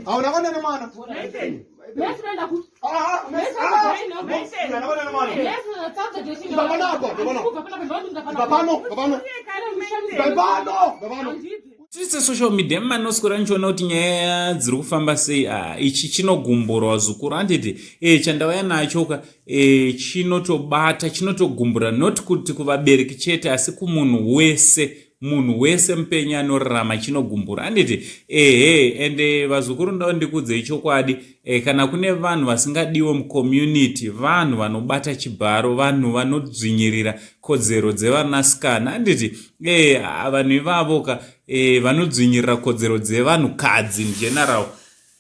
Hauna kuenda nemwana. Tiri social media manoswera nichiona kuti nyaya dziri kufamba sei. Ah, ichi chinogumburwa zukuru handiti? E, chandauya nacho ka e, chinotobata, chinotogumbura, not kuti kuvabereki chete asi kumunhu wese, munhu wese mupenyu anorarama chinogumbura handiti? Ehe, ende vazukuru, ndao ndikudzei chokwadi e, kana kune vanhu vasingadiwe mucommunity, vanhu vanobata chibharo, vanhu vanodzvinyirira kodzero dzevanasikana handiti? E, vanhu ivavo ka e, vanodzvinyirira kodzero dzevanhukadzi in general,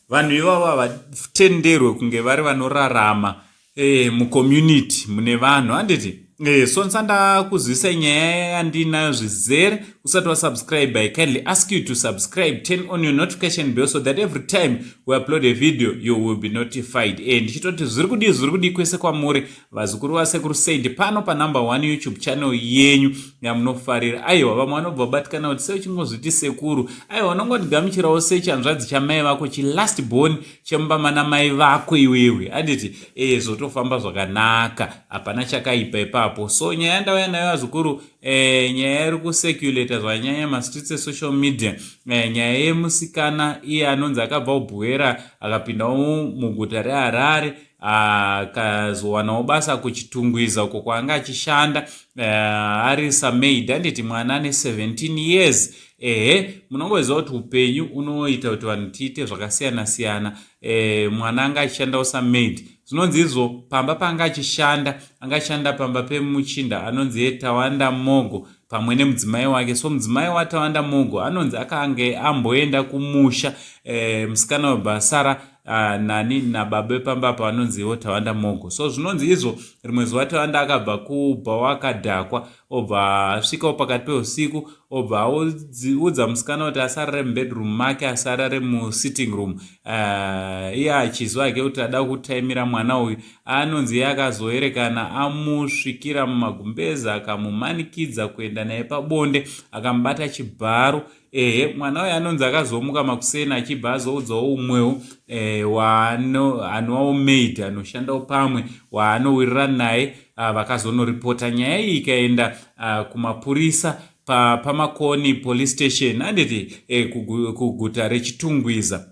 vanhu ivavo havatenderwe kunge vari vanorarama e, mucommunity mune vanhu handiti? E, so ndisandakuzivisa nyaya yandinayo zvizere, usati wasubscribe, I kindly ask you to subscribe, turn on your notification bell so that every time we upload a video you will be notified. E, ndichitoti zviri kudii, zviri kudii kwese kwamuri vazukuru vaSekuru Saint pano panumber one YouTube channel yenyu yamunofarira. Aiwa, vamwe vanobva vabatikana kuti sei uchingozviti sekuru. Aiwa, unongotigamuchirawo sechanzvadzi chamai vako, chilast born chemumba mana mai vako iwewe handiti? E, zvotofamba zvakanaka, hapana chakaipa ipapo. So nyaya yandauya nayo vazukuru, e, nyaya iri kucirculata zvanyanya mastreets esocial media, e, nyaya yemusikana iye anonzi akabva kuBuhera akapindawo muguta reHarare, akazowanawo basa kuChitungwiza uko kwaanga achishanda ari samaid handiti? Mwana ane 17 years. Ehe, munongoziva kuti upenyu unoita kuti vanhu tiite zvakasiyana siyana. E, mwana anga achishandawo samaid. Zvinonzi izvo pamba paanga achishanda, anga achishanda pamba pemuchinda anonzi yeTawanda Mogo pamwe nemudzimai wake. So mudzimai waTawanda Mogo anonzi akange amboenda kumusha, e, musikana webva asara nani nababa vepamba apa vanonzi ivo Tawanda Mogo. So zvinonzi izvo rimwe zuva Tawanda akabva kubva wakadhakwa, obva asvikawo pakati peusiku, obva audza musikana kuti asarare mubedroom make, asarare musitting room, iye achizwa hake kuti ada kutaimira mwana uyu. Anonzi iye akazoerekana amusvikira mumagumbezi, akamumanikidza kuenda naye pabonde, akamubata chibharo. Ehe, mwana uyu anonzi akazomuka makuseni achibva azoudzawo umwewo e, anowawo maid anoshandawo pamwe waanowirirana naye. Vakazonoripota nyaya iyi ikaenda kumapurisa paMakoni Police Station handiti? E, kuguta reChitungwiza.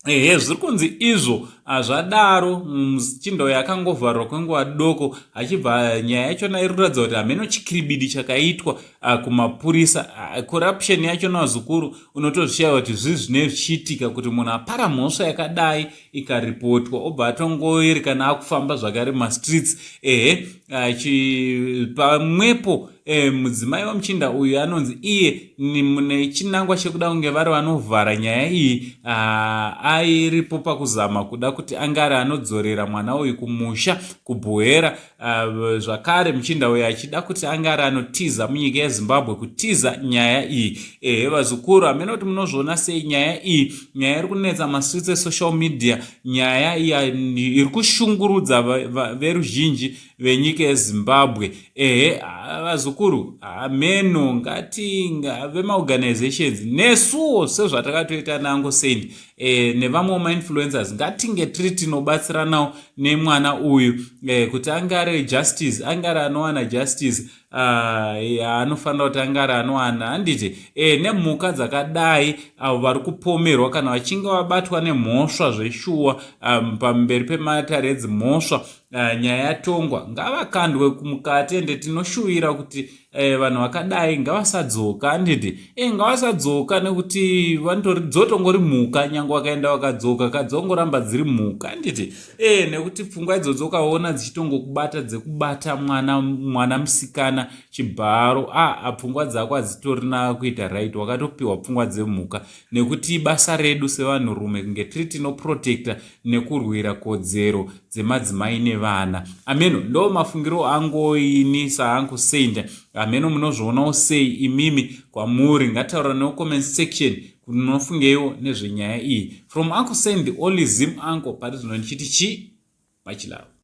Ehe, zviri kunzi izvo zvadaro muchinda uyo akangovharwa kwenguva doko, achibva nyaya yachona iri kuratidza kuti hameno chikiribidi chakaitwa kumapurisa. Corruption yachona vazukuru unotozvishayiwa kuti zvii zvinee zvichiitika kuti munhu apara mhosva yakadai ikaripotwa obva atongoeri kana akufamba zvakare mumastreets. Ehe, pamwepo e, mudzimai wemuchinda uyu anonzi iye nechinangwa chekuda kunge vari vanovhara nyaya iyi, airipo pakuzama kuda kuti ange ari anodzorera mwana uyu kumusha kuBuhera. Zvakare muchinda uyu achida kuti ange ari anotiza munyika yeZimbabwe, kutiza nyaya iyi. Ehe, vazukuru, hamene kuti munozviona sei nyaya iyi, nyaya iri kunetsa mastreets esocial media, nyaya iri kushungurudza veruzhinji venyika yeZimbabwe. Ehe, vazukuru, hameno, ngati vemaorganizations nesuwo sezvatakatoita naUncle Saint e, nevamwewo mainfluencers, ngatinge tiri tinobatsiranawo nemwana uyu e, kuti ange ari justice, ange ari anowana justice anofanira kuti ange ari anowana handiti? E, nemhuka dzakadai, avo vari kupomerwa kana vachinge vabatwa nemhosva zveshuwa pamberi pematare edzimhosva, nyaya yatongwa, ngavakandwe mukati. Ende tinoshuvira kuti vanhu vakadai ngavasadzoka handiti? E, ngavasadzoka nekuti dzotongori mhuka. Nyange vakaenda vakadzoka, kadzongoramba dziri mhuka handiti? E, nekuti pfungwa idzodzo ukaona dzichitongokubata dzekubata mwana, mwana musikana chibharo, a pfungwa dzako hadzitorina kuita right, wakatopiwa pfungwa dzemhuka. Nekuti basa redu sevanhurume kunge tiri tinoprotecta nekurwira kodzero dzemadzimai nevana. Ameno, ndo mafungiro angoini saUncle Saint. Ameno munozvionawo sei imimi kwamuri? Ngataura necomment section kuti munofungeiwo nezvenyaya iyi. From Uncle Saint, the only Zim uncle, pari zvino ndichiti chi much love.